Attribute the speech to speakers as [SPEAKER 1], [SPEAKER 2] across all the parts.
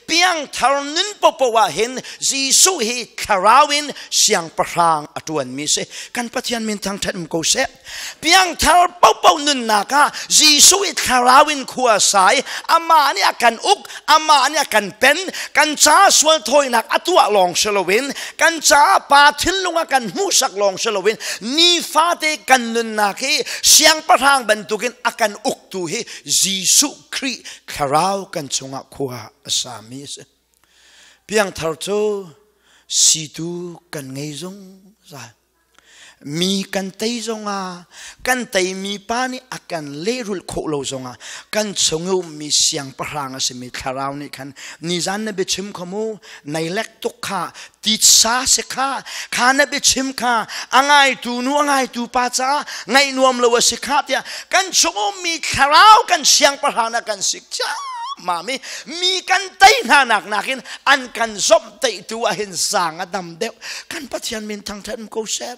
[SPEAKER 1] Piangthar nun popo ah hin Jesuh hi thlarau in siangpahrang a ṭuanmi si. Kan Pathian min thangṭhat um ko seh. Piangthar popo nunnak ah Jesuh i thlarau in khua sai, amah nih a kan uk, amah nih a kan pen, kan ca sual thawinak a tuah lawng si loin, kan ca pa thinlung a kan hmuhsak lawng si loin, nifate kan nunnak hi siangpahrang bantukin a kan uktu hi Jesuh Khrih thlarau kan chungah khua a sami a si. Piangthar cu situ kan ngei zungzal. Mi kan tei zongah kan teimi pa nih a kan lehrulh khawh lo zongah kan chung i ummi siangpahrang a simi thlarau nih khan nizan na biachim kha mu nei lek tuk kha titsa si kha kha na biachim kha a ngaitu nu a ngaitu pa caah ngaih nuam lo a si kha tiah kan chung ummi thlarau kan siangpahrang na kan sik mami mi kan tei hna nak nakin an kan zomh teihtu ah hin zaang a dam deuh. Kan Pathian min thangṭhat ko seh.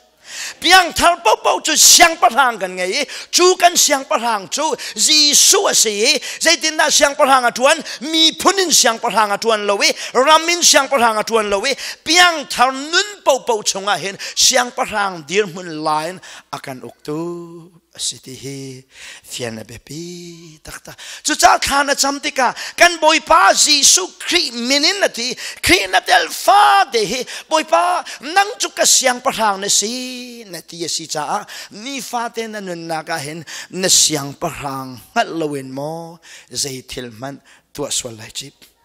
[SPEAKER 1] Piangthar paohpaoh cu siangpahrang kan ngei i cu kan siangpahrang cu Jesuh a si i zeitindah siangpahrang a ṭuan? Miphun in siangpahrang a ṭuan lo i ram in siangpahrang a ṭuan lo i piangthar nun paohpaoh chungah hin siangpahrang dirhmun la in a kan uktu a si ti hi fian a biapi taktak. Cucaah thla na cam tikah kan Bawipa Jesuh Khrih min in na ti, Khrih na tel fate hi Bawipa nang cu ka siangpahrang na si na ti a si caah nifate na nunnak ah hin na siangpahrang hngalh loin maw zei thil hmanh tuah sual lai cip.